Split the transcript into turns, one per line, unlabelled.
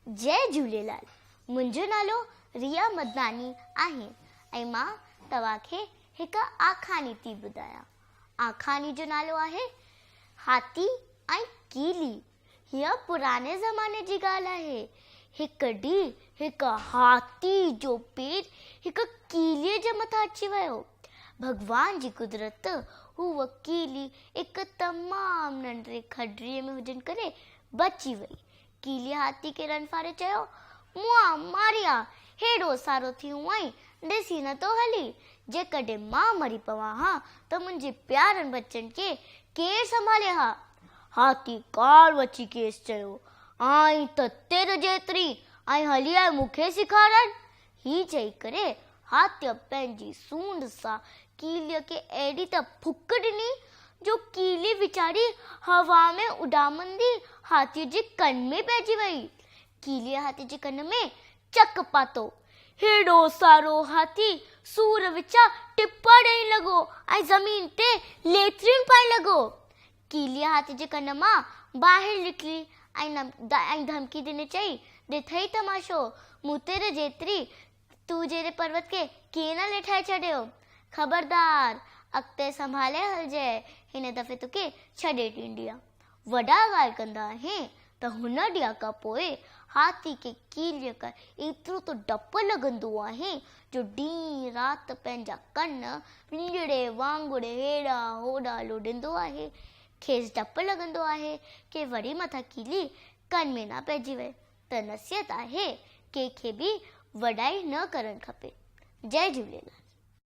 جئي جهوليلال منهنجو نالو ريا مدناني آهي ۽ مان توهان کي هڪ آکاڻي ٿي ٻڌايان. آکاڻي جو نالو آهي هاٿي ۽ ڪيلي. هيء پراڻي زماني جي ڳالهه آهي. هڪ ڏينهن هڪ هاٿي جو پير هڪ ڪيليء جي مٿان اچي ويو. ڀڳوان جي قدرت هوء ڪيلي هڪ تمام ننڍڙي کڏڙي ۾ هجڻ ڪري بچي وئي. ڪيلي هاٿي کي رن ڦاڙي چيو، مئا ماريا، هيڏو سارو ٿيون آهين، ڏسي نه ٿو هلي. جيڪڏهن مان مري پوان ها ته منهنجي پيارن ٻچن کي ڪير سنڀالي ها؟ هاٿي ڪاوڙ اچي کيس چيو، آئين ته تر جيتري ۽ هلي آئي مون کي سيکارڻ؟ هي چئي ڪري هاٿيء پنهنجي سونڍ سان ڪيليء کي اهڙي ته ڦڪ ڏني جو ڪيلي ويچاري هوا ۾ اڏامندي هاٿيء جي ڪن ۾ پئجي وئي. ڪيليء هاٿيء جي ڪن ۾ چڪ پاتو. هيڏو سارو هاٿي سور وچان ٽپا ڏيڻ لڳو ۽ زمين تي ليٿڙيون پائڻ لڳو. ڪيليء هاٿي جي ڪن مان باهه نڪري ۽ ڌمڪي ڏني چئي، ڏٺئي تماشو، مون تير جيتري تون جهڙي پروت کي ڪيئن نه ليٺائي ڇڏيو. خبردار، اڳتي سنڀالي هلجئه، هن دفعي توکي ڇڏي ڏينديان. وڏا ڳالهه ڪندا آهن ته هن ڏينهن کان پوء هاٿي کي ڪيليء کان ايترو ته ڊپ لڳندو آهي جو ڏينهن رات پنهنجا ڪن پڃري وانگر هيڏانهن هوڏانهن لوڏيندو آهي. کيس ڊپ لڳندو آهي ڪي وري مٿان ڪيلي ڪن ۾ نه پئجي وئي ته نصيحت آهي ڪنهن کي به وڏائي نه ڪرڻ کپي. جئي جهوليلال.